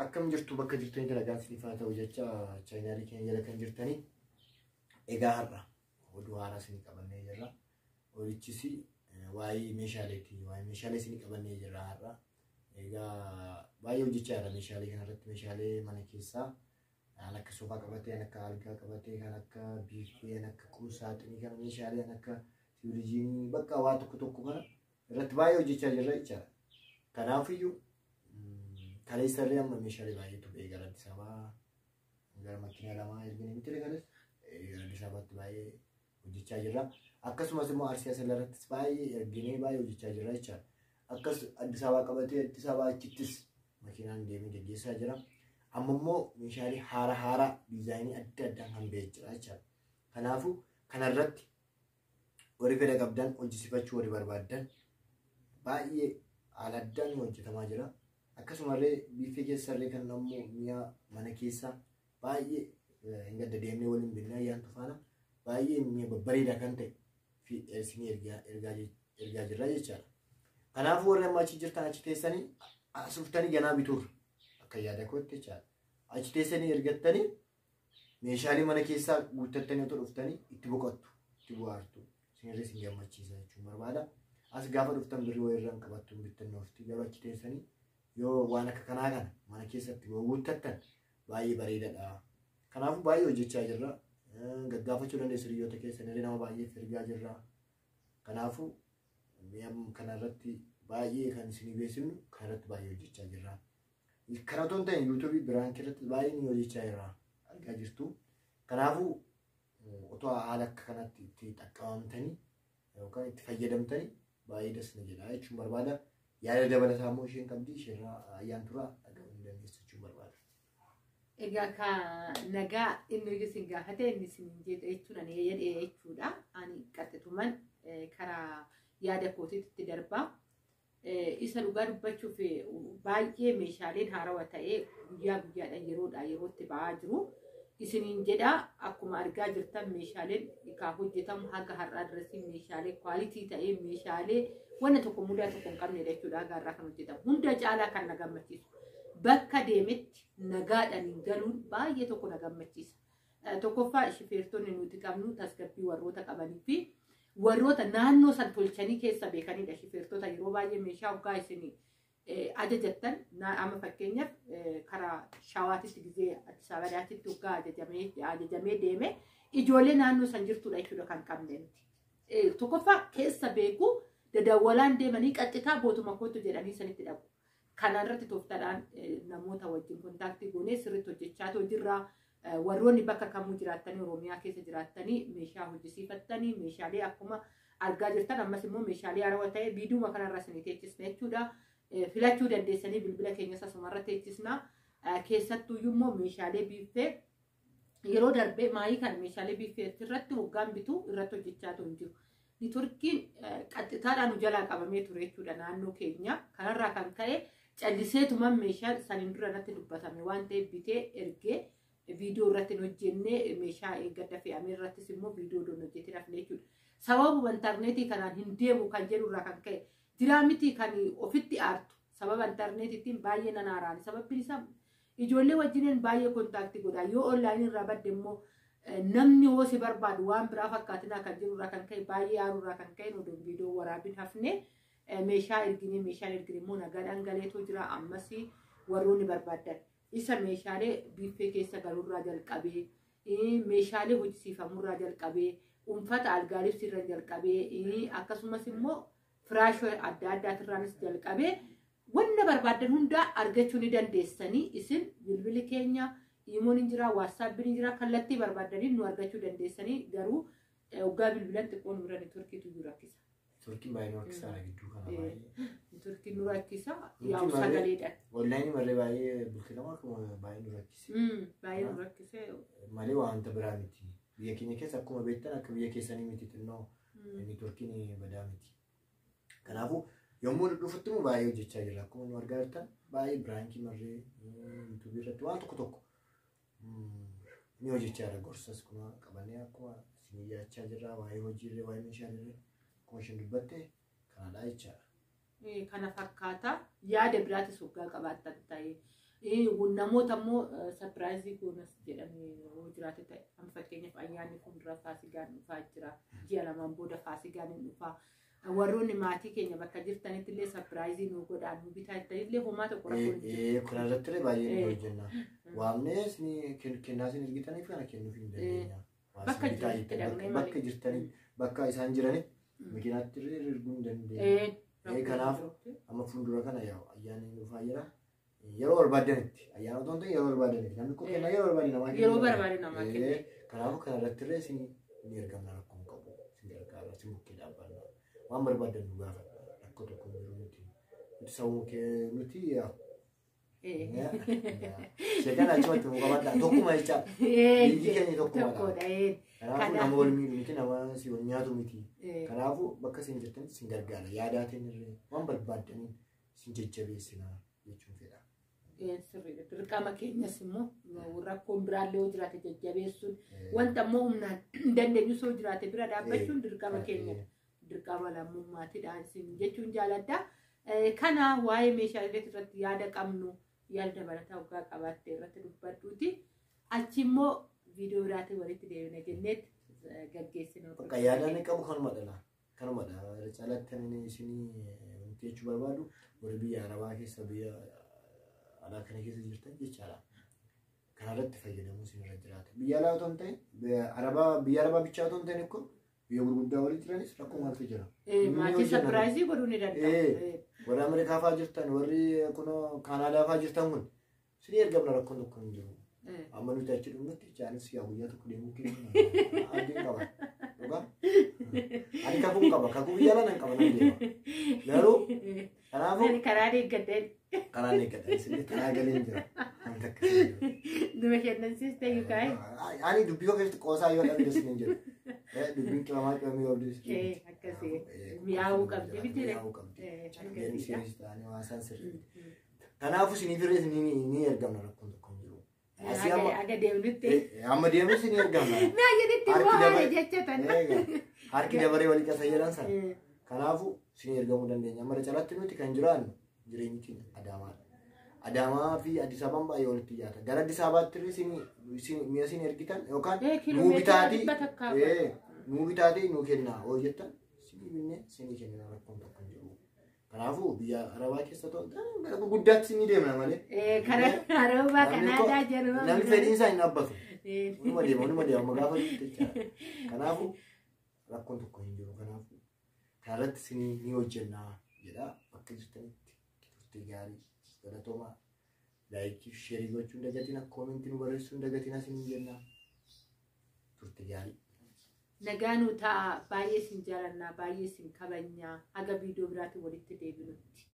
Akkam jirtu bakka jirtanii nagaan isiniif haa ta'u jecha chaanaalii keenya jala kan jirtanii. Egaa har'a oduu haaraa isinii qabannee jirra. Odichis waa'ee meeshaaleeti. Waa'ee meeshaalee isinii qabannee jirra har'a. Egaa baay'ee hojjechaa jira meeshaalee kanarratti meeshaalee mana keessaa kan akka soofaa qabatee, kan akka algaa qabatee, kan akka biiffee, kan akka qumsaaxinii kana meeshaalee kan akka firijiinii bakka waa tokko tokko kana irratti baay'ee hojjechaa jirra jechaadha. Kanaafiyyuu kaleessarree amma meeshaalee baay'eetu ba'ee gara Addis Ababaa gara makiinaa lamaa erganii miti kanas gara Addis Ababaatti baay'ee hojjechaa jirra. Akkasumas immoo Arsii Asallaa irrattis baay'ee erginee baay'ee hojjechaa jirra jechaadha. Akkas Addis Ababaa qabatee Addis Ababaa achittis makiinaan deemee geggeessaa jira. Amma immoo meeshaalee haaraa haaraa diizaayinii adda addaan kan ba'ee jira jechaadha. Kanaafuu kanarratti warri fedha qabdan hojjisifachuu warri barbaaddan baay'ee haala addaan hojjetamaa jira. Akkasumallee biiffee keessallee kan ammoo mi'a mana keessaa baay'ee hin gadda deemnee waliin binnaa ayyaantu faana baay'ee mi'a babbareedaa kan ta'e fi isinii ergaa jirra jechaadha. Kanaafuu warri amma achi jirtan achi teessanii as dhuftanii ganaa bituurra akka yaada kootti jechaadha. Achi teessanii ergattanii meeshaalee mana keessaa guuttattanii otoo dhuftanii itti boqottu, itti bohaartu, isinirra isin gammachiisa jechuun barbaada. As gaafa dhuftan birrii wayii irraan qabattu bittinnoofti garuu achi teessanii yoo waan akka kanaa kana mana keessatti yoo guuttattan baay'ee bareedaadha. Kanaafuu baay'ee hojjechaa jirra. Gaggaafachuu dandeessu hiriyoota keessan illee nama baay'eef ergaa jirra. Kanaafuu mi'a kanarratti baay'ee kan isinii beeksifnu kanarratti baay'ee hojjechaa jirra. Kana otoo hin ta'in yuutuubii biraankii irratti baay'ee ni hojjechaa jirra argaa jirtu. Kanaafuu otoo haala akka kanatti itti xaqqabamtanii yookaan itti fayyadamtanii baay'ee das na jedha jechuun barbaada. Yaada dabalataa immoo isheen qabdi isheerraa ayyaan turaa dhaga'uu ni dandeessu jechuun barbaada. Egaa ka nagaa inni hojii isin gaafate inni isin jedhe jechuun ani jedhe jechuudha. Ani qaxxituman karaa yaada kootiitti darbaa. Isa dhugaa dubbachuuf baay'ee meeshaaleen haarawaa ta'ee guyyaa guyyaadhaan yeroodhaa yerootti ba'aa jiru. Isiniin jedha akkuma argaa jirtan meeshaaleen kaa hojjetamu haga har'aa dirasii meeshaalee kwaalitii ta'ee meeshaalee wanna tokko mudaa tokko hin qabne jechuudha haga har'aa kan hojjetamu. Hunda caalaa kan na gammachiisu. Bakka deemetti nagaadhaan galuun baay'ee tokko na gammachiisa. Tokkoffaa shifeertonni nuti qabnu tasgabbii warroota qabanii fi warroota naannoo san tolchanii keessa beekanidha. Shifeertota yeroo baay'ee meeshaa hoggaa isin ajajattan amma fakkeenyaaf karaa shawaatitti gizee Addis Ababaatti hoggaa ajajamee deeme ijoollee naannoo san jirtudha jechuudha kan qabne nuti. Tokkoffaa keessa beeku dadawwalaan deemanii qaxxitaa bootuma kootu jedhanii sanitti dhaqu. Kana irratti tooftaadhaan namoota wajjin kontaaktii goonee sirriitti hojjechaa jirra. Warroonni bakka kamuu jiraattanii Oromiyaa keessa jiraattanii meeshaa hojjisiifattanii meeshaalee akkuma argaa jirtan ammas immoo meeshaalee haarawaa ta'e viidiyuma kanarra isinii teechisna jechuudha. Filachuu dandeessanii bilbila keenya asumarra teechisna. Keessattuyyuu immoo meeshaalee biiffee yeroo darbee maayii kan meeshaalee biiffee irratti hoggaan bituu irratti hojjechaa hin jiru. Nitorkiin qaxxitaadhaan nu jalaa qabamee ture jechuudha naannoo keenya. Kanarraa kan ka'e calliseetuman meeshaa saniin dura irratti dubbatame waan ta'eef bitee ergee viidiyoo irratti hin hojjenne meeshaa eeggadda fe'amee irrattis immoo viidiyoo doon hojjetee hafne jechuudha. Sababuma intarneetii kanaan hin deemu kan jedhu irraa kan ka'e jiraa miti kan ofitti aartu sababa intarneetiitiin baay'ee nan aaraani. Sababni isaa ijoollee wajjiniin baay'ee kontaaktii godha. Yoo onlaayinii irraa badde immoo namni hoo si barbaadu waan biraa fakkaatinaa kan jiru irraa kan ka'e baay'ee aaruu irraa kan ka'e odoon viidiyoo waraabin hafne meeshaa erginee meeshaan ergine immoo nagaadhaan galeetoo jira ammas warroonni barbaadan. Isa meeshaalee biiffee keessa galuurraa jalqabee meeshaalee hojjisiifamurraa jalqabee uffata algaalibsiirra jalqabee akkasumas immoo firaashoo adda addaatirraanis jalqabee wanna barbaadan hundaa argachuu ni dandeessanii isin bilbilli keenya iimoon hin jira waatsaappiin hin jira kallattii barbaadaniin nu argachuu dandeessanii garuu hoggaa bilbilan xiqqoon bira neetworkiitu nu rakkisa. Turkiin baay'ee nu rakkisaa gidduu kana baay'ee. Neetworkiin nu rakkisa yaa'u sagaleedhaan. Onlaayinii malee baay'ee bultii lama akkuma baay'ee nu rakkise. Baay'ee nu rakkise. Malee wanta biraa miti. Biyya keenya keessa akkuma beektan akka biyya keessanii miti xinnoo neetworkiin badaa miti. Kanaafuu yommuu dhufutti immoo baay'ee hojjechaa jirra. Akkuma nu argaa jirtan baay'ee biraankii marree yuutuubii irratti waan tokko tokko ni hojjechaa jirra. Gorsas kuma qabannee akkuma isin yaachaa jirra. Waa'ee hojiillee waa'ee meeshaalee akkuma isheen dubbatte kanadha jechaadha. Kana fakkaata yaada biraatis hoggaa qabaattan ta'e Namoota immoo surprise goonas jedhamee yoo jiraate ta'e amma fakkeenyaaf ayyaanni fuuldura Faasigaan dhufaa jira. Ji'a 2 booda Faasigaan hin dhufaa. Warroonni maatii keenya bakka jirtanitti illee surprise nu godhaa nu bitaa illee homaa tokko rakkoon hin jiru. Kana irratti illee baay'ee ni hojjenna. Waamnee kennaa isin ergitaniif kana kennuuf hin dandeenya. Bakka jirtanitti dhaqnee Bakka jirtanitti bakka isaan jiranitti makiinaatti illee erguu hin dandeenya. Kanaaf amma fuuldura kana yaa'u ayyaanni dhufaa jira. Yeroo barbaadanitti ayyaana otoo hin ta'in yeroo barbaadanitti namni kun kennaa yeroo barbaade namaa kenna. Yeroo barbaade namaa kenna. Kanaafuu kana irratti illee isin ni ergamna rakkoo hin qabu. Isin gargaara isin bukkee dhaabbanna. Waan barbaadan nu gaafadha. Rakkoo tokko hin jiru nuti. Nuti sammuu kee nuti yaa. Sheekan achumatti nu qabadha. Tokkuma jecha. Biyyi keenya tokkumadha. Kanaafuu nama wal miidhu miti nama si wal nyaatu miti. Kanaafuu bakka isin jirtanitti isin gargaara. Yaadaatiin illee waan barbaaddaniin isin jajjabeessina jechuun fedha. Sirriidha. Dirqama keenyas immoo rakkoon biraallee yoo jiraate jajjabeessuun wanta immoo humnaan dandeenyu soo jiraate bira dhaabbachuun dirqama keenyadha. Dirqama lammummaatiidha isin jechuun jaaladha. Kana waa'ee meeshaalee irratti yaada qabnu yaada dabalataa waggaa qabaatte irratti dubbadhuuti. Achi immoo viidiyoo biraatiin walitti deebina jenneet gaggeessina. Bakka yaada inni qabu kanumadha. Kanumadha. Caalatti ani isinii wanti jechuu barbaadu warri biyya Arabaa keessa biyya alaa kana keessa jirtan jechaadha. Kanarratti fayyadamuu isinirra jiraata. Biyya alaa otoo hin ta'in biyya Arabaa bichaa otoo hin ta'in ikkoo biyya gurguddaa waliin jiranis rakkoo maaltu jira. Maatii surprise godhuu ni danda'u. Warri Ameerikaa fa'aa jirtan warri kunoo Kaanaadaa fa'aa jirtan kun isinii ergamna rakkoon tokko hin jiru. Amma nuti achi dhumnutti jaanis yaa guyyaa tokko deemuu keenya abdiin qaba. Dhugaa? Ani kakuu qaba. Kakuu biyya alaa nan qaba nan deema. Garuu kanaafuu Karaa deeggadeen. Karaa deeggadeen isinii karaa galeen jira. Wanta akkasii jiru. Duma shannansiiste yukaa'e. Ani dubbii koo keessatti qoosaa yoo dhabde isin jedhu. Dubbiin qimamaa qimamii yoo dhabde isin. Akkasii. Mi'aawuu qabdi miti. Mi'aawuu qabdi. Deemsi ta'anii waan isaan sirrii. Kanaafuu isinii firree ni ergamna rakkoon tokko hin jiru. Aga deemnutti. Amma deemnutti ni ergamna. Naa jedhetti immoo jecha tana. Harki dabaree walii qasa jedhan sana. Kanaafuu isinii ergamuu dandeenya. Amma calaatti nuti kan jiraannu jireenyi keenya Adaamaadha. Adaamaa fi Addis Ababaan baay'ee walitti dhiyaata. Gara Addis Ababaatti mi'a isin ergitan yookaan nuu bitaatii nuu kennaa hoo jettan isinii binnee isinii kennina rakkoon tokko hin jiru. Kanaafuu biyya Arabaa keessa ta'u gara gurguddaatti isinii deemna malee. Karaa Arabaa Kanaadaa jedhu. Namni fedhiin isaa hin dhaabbatu. Onuma deema onuma deema gaafa jirtu jechaadha. Kanaafuu rakkoon tokko hin jiru. Kanaafuu kanarratti isinii ni hojjennaa jedha bakka jirtanitti turtii gaarii galatoomaa. Like share gochuun dagatina comment nu barreessuun dagatina isinii jenna turtii gaarii. Nagaa nu ta'a baay'ee isin jaalannaa baay'ee isin kabajnaa haga viidiyoo biraatiin walitti deebinutti.